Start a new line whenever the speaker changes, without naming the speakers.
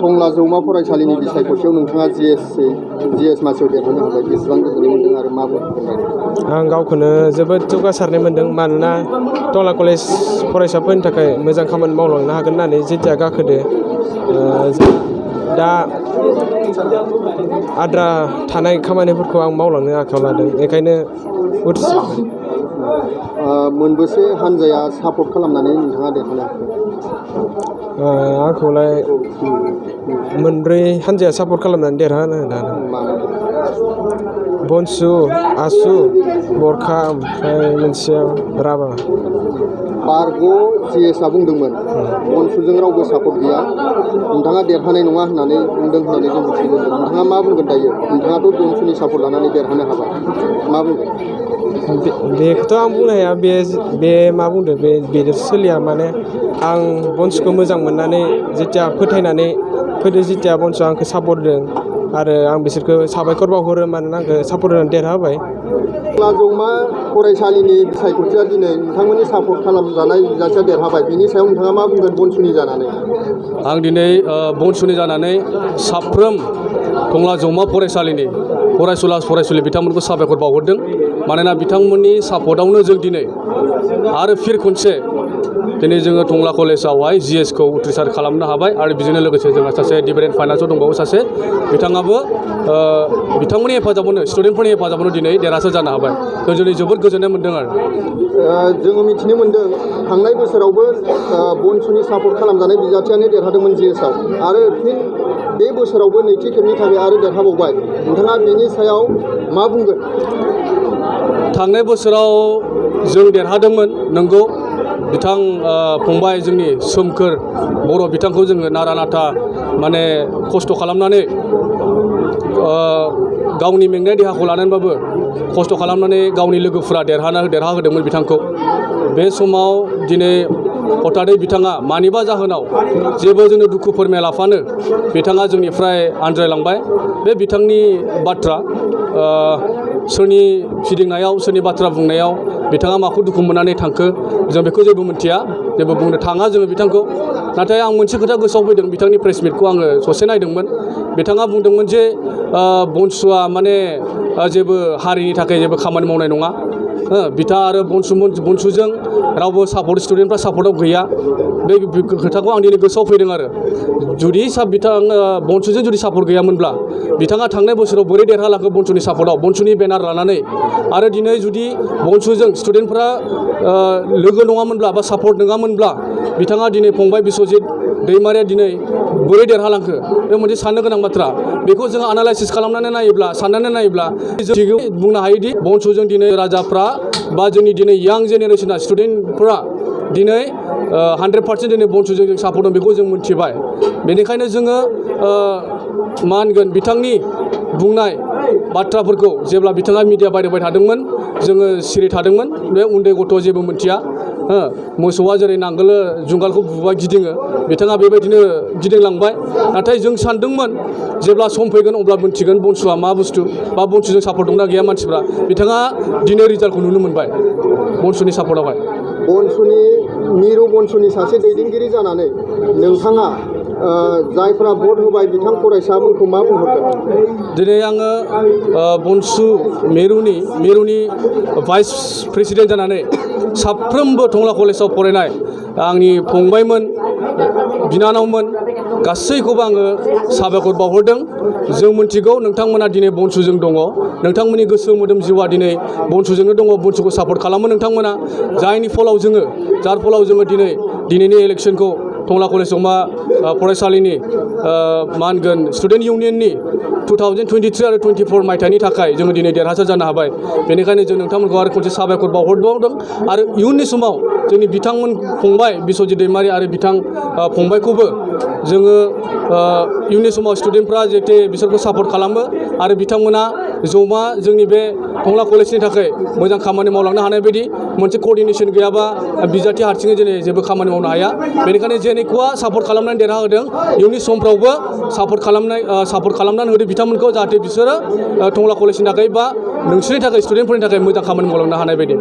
टंला जौमा फरायसालिनि बिसायख'थियाव नोंथाङा GS मासियाव देरहानो हाबाय बेसेबां गोजोननाय मोन्दों आरो मा बुंगोन?
आं गावखौनो जोबोद जौगासारनाय मोन्दों मानोना टंला कलेज फरायसाफोरनि थाखाय मोजां खामानि मावलांनो हागोन होननानै जेथिया गाखोदो दा आद्रा थानाय खामानिफोरखौ आं मावलांनो आखायाव लादों बेखायनो उथ्रिसारबाय।
मोनबेसे हानजाया सापर्ट खालामनानै नोंथाङा देरहानो हाखो?
आंखौलाय मोनब्रै हानजाया सापर्ट खालामनानै देरहानो हादों। बनसु, आसु, बरखा ओमफ्राय मोनसेया राभा।
बारग' GSआ बुंदोंमोन बनसुजों रावबो सापर्ट गैया, नोंथाङा देरहानाय नङा होननानै बुंदों होननानै जों मिथिनो मोनदों। नोंथाङा मा बुंगोन दायो? नोंथाङाथ' बनसुनि सापर्ट लानानै देरहानो हाबाय, मा बुंगोन?
बेखौथ' आं बुंनो हाया, बे मा बुंदों बेजों सोलिया। माने आं बनसुखौ मोजां मोननानै जेथिया फोथायनानै फैदो, जेथिया बनसुआ आंखौ सापर्ट होदों आरो आं बिसोरखौ साबायखर बावहरो मानोना आंखौ सापर्ट होनानै देरहाबाय।
टंला जौमा फरायसालिनि बिसायख'थिया दिनै नोंथांमोननि सापर्ट खालामजानाय बिजाथिया देरहाबाय, बिनि सायाव नोंथाङा मा बुंगोन बनसुनि जानानै?
आं दिनै बनसुनि जानानै साफ्रोम टंला जौमा फरायसालिनि फरायसुला फरायसुलि बिथांमोनखौ साबायखर बावहरदों। मानोना बिथांमोननि सापर्टआवनो जों दिनै आरो फिन खनसे दिनै जोङो टंला कलेजावहाय GSखौ उथ्रिसार खालामनो हाबाय। आरो बेजोंनो लोगोसे जोंहा सासे डिफारेन्ट फाइनान्सआव दंबावो सासे, बिथाङाबो बिथांमोननि हेफाजाबावनो स्टुडेन्टफोरनि हेफाजाबावनो दिनै देरहासार जानो हाबाय। जों दिनै जोबोद गोजोननाय मोन्दों आरो
जोङो मिथिनो मोन्दों थांनाय बोसोरावबो बनसुनि सापर्ट खालामजानाय बिजाथियानो देरहादोंमोन GSआव, आरो फिन बे बोसोरावबो नैथि खेबनि थाखाय आरो देरहाबावबाय। नोंथाङा बेनि सायाव मा बुंगोन?
थांनाय बोसोराव जों देरहादोंमोन नंगौ। बिथां फंबाय जोंनि सोमखोर बर' बिथांखौ जोङो नारा नाथा माने खस्थ' खालामनानै गावनि मेंनाय देहाखौ लानानैबाबो खस्थ' खालामनानै गावनि लोगोफोरा देरहाहोदोंमोन बिथांखौ। बे समाव दिनै हथादै बिथाङा मानिबा जाहोनाव जेबो जोंनो दुखु फोरमायालाफानो बिथाङा जोंनिफ्राय आनज्रायलांबाय। बे बिथांनि बाथ्रा, सोरनि फिदिंनायाव सोरनि बाथ्रा बुंनायाव बिथाङा माखौ दुखु मोननानै थांखो जों बेखौ जेबो मिथिया, जेबो बुंनो थाङा जोङो बिथांखौ। नाथाय आं मोनसे खोथा गोसोआव फैदों, बिथांनि प्रेस मिटखौ आङो ससे नायदोंमोन। बिथाङा बुंदोंमोन जे बनसुआ माने जेबो हारिनि थाखाय जेबो खामानि मावनाय नङा। बिथाङा आरो बनसुजों रावबो स्टुडेन्टफ्रा सापर्टआव गैया। बे खोथाखौ आं दिनै गोसोआव फैदों आरो जुदि बनसुजों जुदि सापर्ट गैयामोनब्ला बिथाङा थांनाय बोसोराव बोरै देरहालांखो बनसुनि सापर्टआव, बनसुनि बेनार लानानै। आरो दिनै जुदि बनसुजों स्टुडेन्टफ्रा लोगो नङामोनब्ला बा सापर्ट नङामोनब्ला बिथाङा दिनै फंबाय बिस्वजित दैमारिया दिनै बोरै देरहालांखो, बे मोनसे साननो गोनां बाथ्रा। बेखौ जोङो एनालाइसिस खालामनानै नायोब्ला, साननानै नायोब्ला जों बुंनो हायोदि बनसुजों दिनै राजाफ्रा बा जोंनि दिनै यां जेनेरेसना स्टुडेन्टफोरा दिनै 100% दिनै बनसुजों जों सापर्ट दं, बेखौ जों मिथिबाय। बेनिखायनो जोङो मा होनगोन, बिथांनि बुंनाय बाथ्राफोरखौ जेब्ला बिथाङा मिडिया बायदोंबाय थादोंमोन जोङो सिरि थादोंमोन। बे उन्दै गथ' जेबो मिथिया, मोसौआ जेरै नांगोल जुंगालखौ बुबा गिदिङो, बिथाङा बेबायदिनो गिदिंलांबाय। नाथाय जों सानदोंमोन जेब्ला सम फैगोन अब्ला मिन्थिगोन बनसुआ मा बुस्थु, बा बनसुजों सापर्ट दंना गैया मानसिफ्रा। बिथाङा दिनै रिजाल्टखौ नुनो मोनबाय बनसुनि सापर्टआवहाय।
मिरु बनसुनि सासे दैदेनगिरि जानानै नोंथाङा जायफ्रा भट होबाय बिथां फरायसाफोरखौ मा बुंहरगोन?
दिनै आङो बनसु मिरुनि भाइस प्रेसिडेन्ट जानानै साफ्रोमबो टंला कलेजाव फरायनाय आंनि फंबायमोन, बिनानावमोन गासैखौबो आङो साबायखर बावहरदों। जों मिथिगौ नोंथांमोना दिनै बनसुजों दङ, नोंथांमोननि गोसो मोदोम जिउआ दिनै बनसुजोंनो दङ, बनसुखौ सापर्ट खालामो नोंथांमोना। जार फलाव जोङो दिनैनि इलेक्सनखौ टंला कलेज जौमा फरायसालिनि मा होनगोन स्टुडेन्ट इउनियननि 2023 आरो 24 मायथाइनि थाखाय जोङो दिनै देरहासार जानो हाबाय। बेनिखायनो जों नोंथांमोनखौ आरो खनसे साबायखर बावहरबावदों। आरो इयुननि समाव जोंनि बिथांमोन फंबाय बिस्वजित दैमारि आरो बिथां फंबायखौबो जोङो इयुननि समाव स्टुडेन्टफ्रा जाहाथे बिसोरखौ सापर्ट खालामो आरो बिथांमोना जौमा जोंनि बे टंला कलेजनि थाखाय मोजां खामानि मावलांनो हानाय बायदि। मोनसे कअर्डिनेसन गैयाबा बिजाथि हारसिङै दिनै जेबो खामानि मावनो हाया। बेनिखायनो जेनेकुवा सापर्ट खालामनानै देरहाहोदों, इयुननि समफ्रावबो सापर्ट खालामनानै होदो बिथांमोनखौ, जाहाथे बिसोरो टंला कलेजनि थाखाय बा नोंसोरनि थाखाय स्टुडेन्टफोरनि थाखाय मोजां खामानि मावलांनो हानाय बायदि।